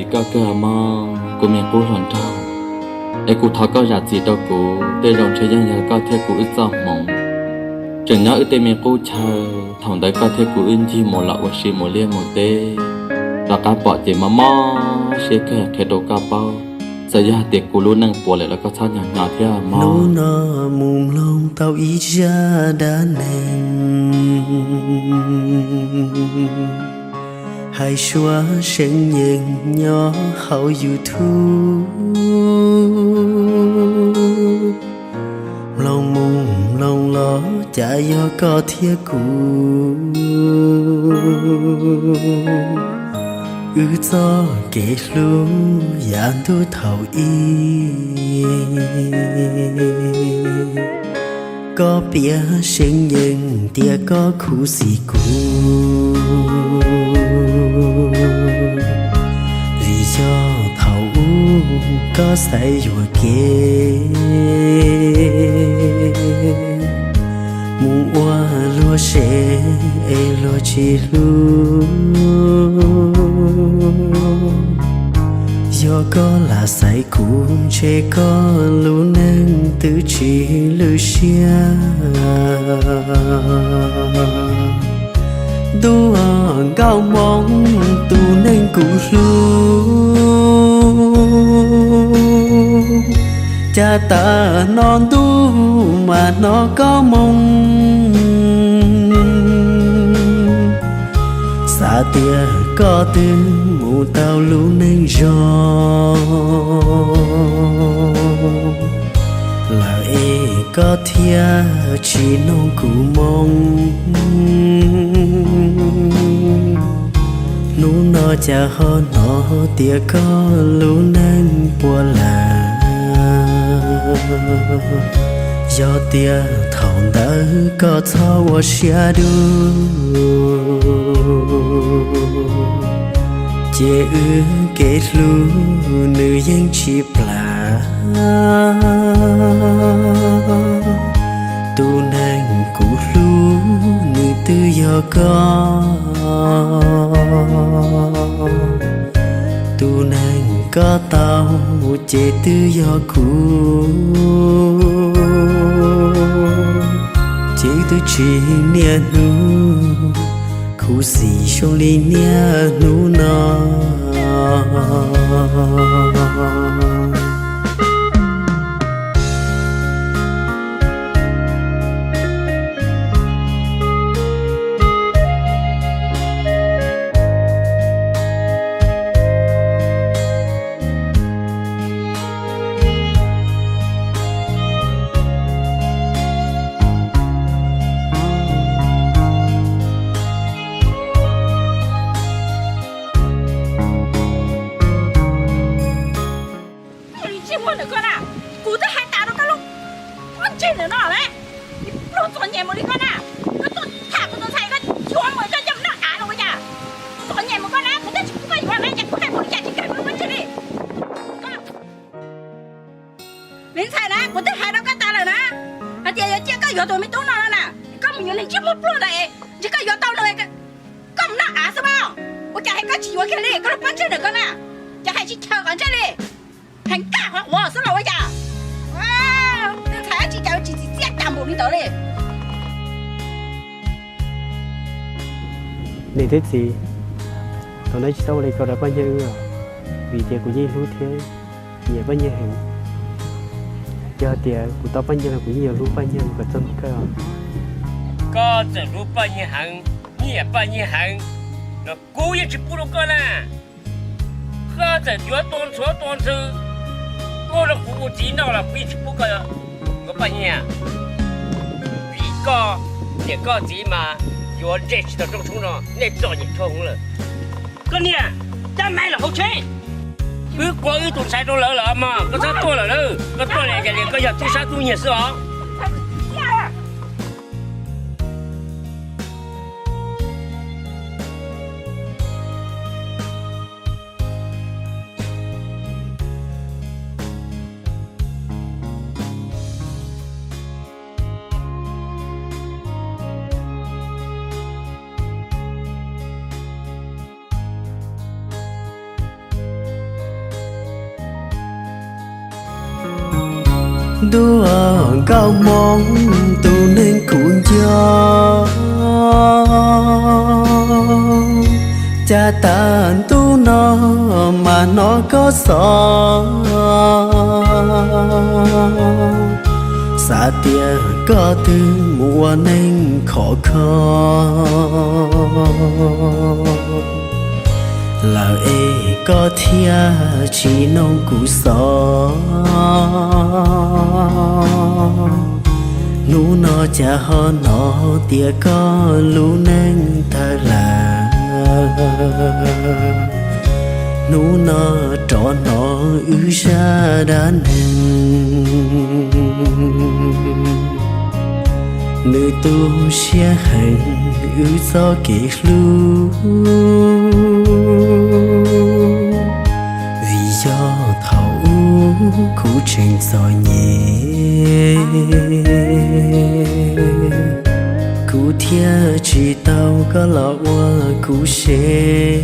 Koj kawg mog, kuv me qub hluas nraug, es kuv thov koj zam txim rau kuv, tej zaum ntshe yeej yog koj thiab kuv wb txoj hmoov. Tseem nyob wb tej me qub chaw, thaum ntawd koj thiab kuv wb ncig mus los ua si mus liaj mus teb, rov qab pom ces mob mob siab kawg qhia rau koj paub. Txawm yog hais tias kuv lub neej puas lawm los koj txhob hnyo hnyo thiab mog. Hnub no mus mloog tau ib zaj dab neeg hais suav seev yees nyob hauv YouTube. Mloog mus mloog los cas yog koj thiab kuv, wb txoj kev hlub yav ntuj thaum ub. Koj piav seev yees tias koj khuv xim kuv, vim yog thaum ub koj xaiv yuam kev mus ua luag sev es luag tsis hlub. Yog koj lam xaiv kuv ntshe koj lub neej twb tsis lwj siab. Ntuj nkauj Hmoob tus neeg kuv hlub, cas tas no ntuj mas hnov koj moo xav tias koj twb mus tau lub neej zoo lawm es koj thiaj tsis noog kuv moo. Hnub no cas ho hnov tias koj lub neej puas lawm. Yog tias thaum ntawd koj txhob ua siab dub, ces wb kev hlub nws yeej tsis plam. Tus neeg kuv hlub nws twb yog koj, tus neeg koj tau ces twb yog kuv, ces twb tsis niaj hnub khuv xim zoo li niaj hnub no. Ntsej muag ntawm koj na, kuv twb hais tas rau koj lub pob ntseg ntawm no na, pluag txom nyem mus li koj na, koj tuaj tham kuv tus ntxhais koj yuav mus koj coj mus noj av los ua cas? Txom nyem mus koj na, kuv twb tsis pub koj yuav na, ces kuv hais mus li cas tsis kawg kuv lub pob ntseg li. Me ntxhais na, kuv twb hais rau koj tas lawm na, hais tias yog cia koj yuav tus me tub no no na, koj mus yuav niag ntsej muag pluag ntawd, ntshe koj yuav tau nws, koj mus noj av xwb mas, ua cas hais koj tsis yuav kiag li, koj lub pob ntseg ntawm koj na, ces hais tsis chaw qhov ntsej li, hais nkaj qhov quav xwb los ua cas? Ntxhais tsis cas tsis txim txiaj cas npaum li ntawd li. Niam thiab txiv, thaum no tsis tau ua li ko rau poj niam wb, vim tias kuv yeej hlub thiab nyiam poj niam heev. Yog tias kuv tau poj niam los kuv yeej yuav hlub poj niam kom txog hnub kawg. Koj txawm hlub poj niam heev, nyiam poj niam heev los kuv yeej tsis pub rau koj na. Koj txawm yuav tua ntxhuav tua ntxhw tuaj rau kuv ua txiv noj los kuv yeej tsis pub koj yuav poj niam. Vim koj niam koj txiv mas yuav ntsej tsis tau roob tshoob no, nej txom nyem dhau hwv lawm. Koj niam, cab maiv los hauv tsheb. Wb qua wb tus ntxhais rau lawv lawm mog, koj txhob tuaj lawm na. Koj tuaj li cas li koj yog tub sab tub nyiag xwb os. Ntuj nkauj hmoob tus neeg kuv nco, cas tas ntuj no mas hnov koj xov. Xav tias koj twb mus ua neej khov kho lawm es koj thiaj tsis noog kuv xov. Hnub no cas ho hnov tias koj lub neej tawg lawm. Hnub no rov hnov wb zaj dab neeg, nws tu siab heev wb txoj kev hlub. Vim yog thaum ub kuv tseem txom nyem, kuv thiaj tsis tau koj los ua kuv sev.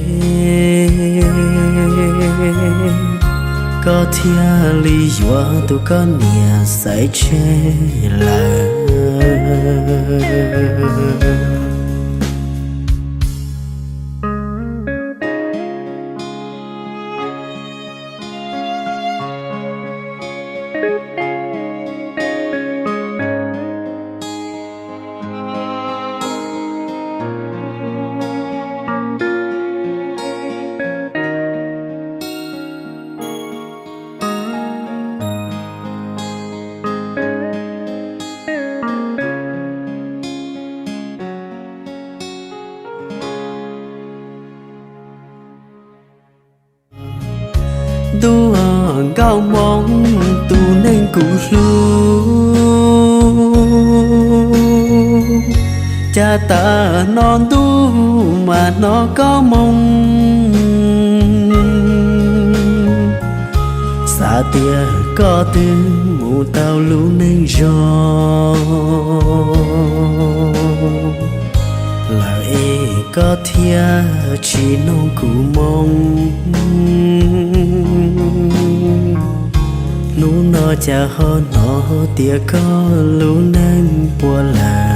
Koj thiaj li yuav tus koj niam xaiv tseg lawm. Ntuj nkauj hmoob tus neeg kuv hlub, cas tas no ntuj mas hnov koj moo. Xav tias koj twb mus tau lub neej zoo lawm es koj thiaj tsis noog kuv moo. Hnub no cas ho hnov tias koj lub neej puas lawm.